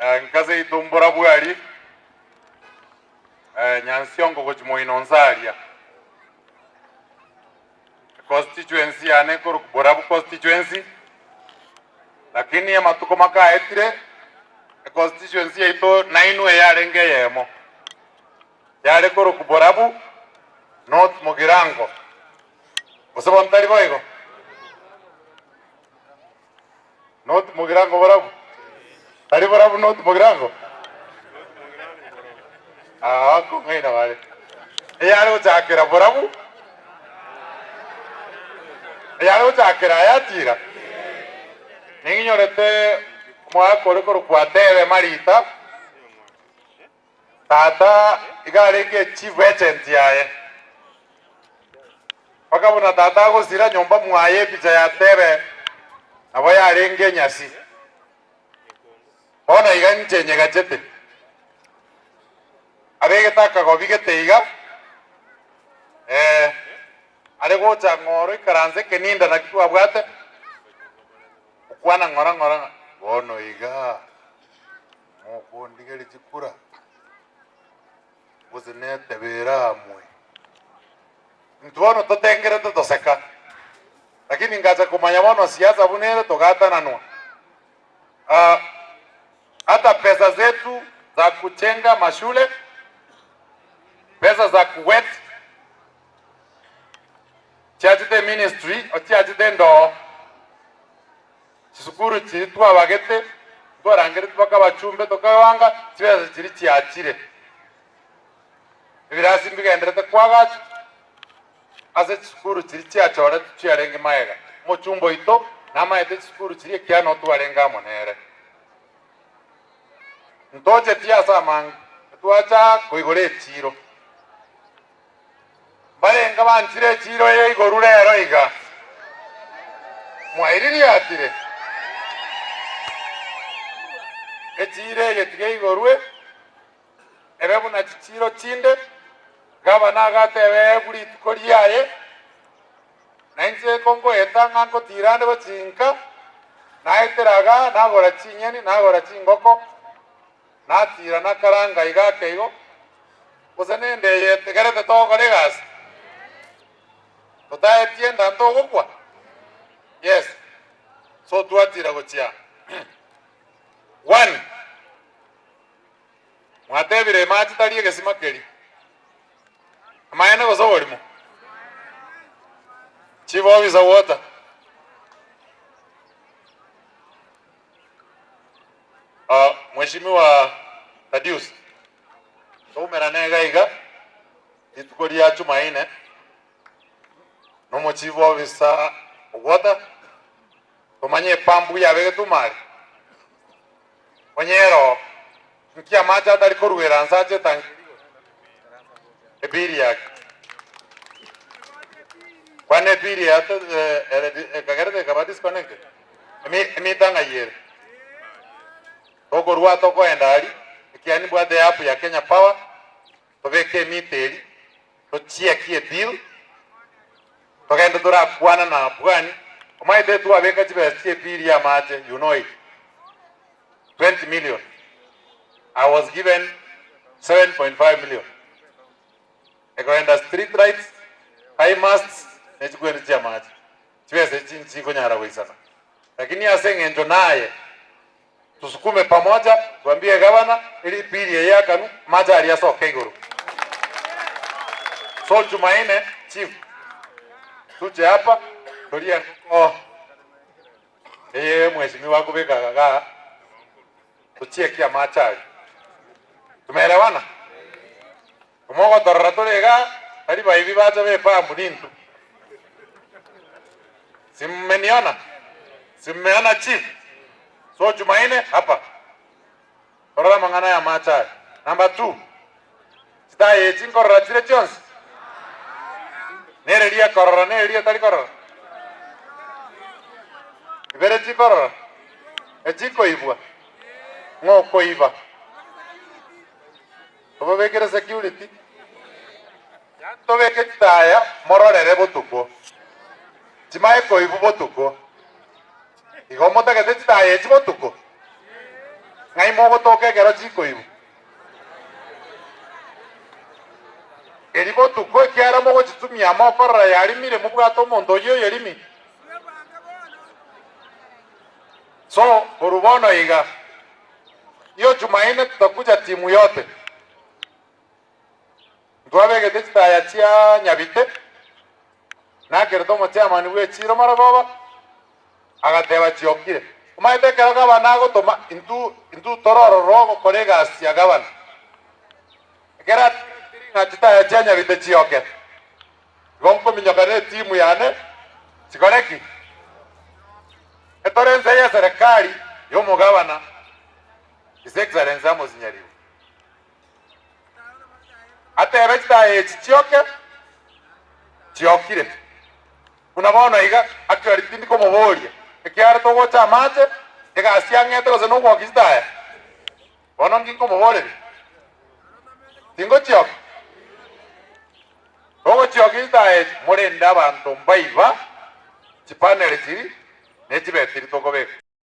Nka seito mborabwo aria, Nyansiongo gochia moino nse aria. Econstituency yane ekorokwa Borabu constituency, lakini amatuko makaetire, econstituency yaito nainwe yarenge eyemo, yare korokwa Borabu North Mugirango, gose bono tari boigo? North Mugirango Borabu? Tari Borabu North Mugirango? Aa kong'aina bare. Eyare gochakera Borabu, eyare gochakera Ayatira. Ning'inyorete omogaka ore korokwa Atebe Marita, tata iga arenge echief agent yaye. Mpaka buna tata agosira nyomba mwaye epicha ya Tebe nabo yarenge enyasi. Bono iga inche nyegachete. Abegete akagobi gete iga, eh, are gocha ng'oro ikaranse ekeninda naki twabwate, okwana ng'ora ng'ora ng'a bono iga mokondigeria chikura, gose netebe ere amwe. Intwe bono totengerete toseka, lakini ngacha komanya bono siasa buna ere togatananwa. Ah, hata pesa zetu za kujenga mashule, pesa za Kuwait chiachete ministry chiachete endoo chisukuru chiria twabagete ntwarangeretie mpaka abachumbe tokabanga chibesa chiria chiachire. Ebirasi mbigenderete koagachwa ase chisukuru chiria chiachoretwe chiarenge magega. Omochumba oito namaete chisukuru chiria ekiagera noo twarenge amo nere. Ntochetie ase amange, twacha koigora echiiro. Mbarenge banchire echiiro eye igoro rero iga. Mwaiririatire? Echiiro eye tiga igorwe. Ebe buna chichiiro chinde, gavana agateba eegu rituko riaye, na inche kongoeta ng'a ngotiira ande gochia inka, naetera igaa, nagora chinyeni, nagora chingoko, natiira nakaranga iga ake igo, gose nende eye etegerete togokora egasi, totaetie enda ntogokwa? Yes, so twatiira gochia one. Mwatebire, Mache tari egesima keria. Amaene gose oborimo? Chief officer water. Uh, Mheshimiwa Thaddeus, toumerane iga iga rituko ria Jumaine nomo chief officer water tomanye epampu yabegete omari Onye ero, nki amache atari koruera nse ache etangi eria igoro? Ebiri yake. Kwana ebiri yato ekagerete ekaba disconnected? Emi emita ng'ai ere? Tokorua tokoenda aria, ekiagera nimbwate eapp ya Kenya Power, tobeke emita eria, tochekie ebill, togende torakwana na Bwani, omanyete twabeka chibesa chia ebill ya amache, you know it. 20 million I was given 7.5 million ekoenda street lights, high masts ne chigwendi chia amache chibesa echi nchikonyara goisana lakini ase eng'encho naye tusukume pamoja twambie gavana eri bill eye akanwe amache aria asoke igoro so Jumaine chief tuje hapa torie engoko. Eye mheshimiwa akobeka igaa tochieki amache aria. Tumeelewana? Omogotorora tore igaa tari baibi bacha bepambu nintwe. Simmeniona? Simmeona chief? So Jumaine hapa torore amang'ana ya amache aya. Number two, chitaya echi nkorora chire chionsi? Nere eria ekorora nere eria etari korora? Ibere chikorora? Echikoibwa? Ng'o okoiba? Tobabekere security? Yaani tobeke chitaya mororere botuko, chimae koibwa botuko. Igo motagete chitaya echi botuko? Ng'ai mogotoka ekero chikoigwa? Eri botuko ekiagera mogochitumia amo okorora yarimire mobwate omonto oyio oyerimi. So korwa bono iga, hiyo Jumanne tutakuja timu yote. Ntwabegete chitaya chia Nyabite, nakerete omochairman bw'echiiro marogoba, agateba chiokire. Omanyete ekero gavana agotoma intwe intwe tore ororo ogokora egasi ya gavana. Ekero atebire ng'a chitaya chia Nyabite chioke, igo nkominyoka ne etimu yane chikore ki? Etore ense y'eserekari y'omogavana His Excellency Amos Nyaribo. Atebe chitaya echi chioke, chiokire. Buna bono iga, actually tindi komoboria, ekiagera togocha amache, egasi ang'ete gose nogwokia chitaya? Bono nki nkomoboreria? Tingochioka? Togochiokia chitaya echi, morende abanto mbaiba chipanel chiri ne chibetiri tokobeka.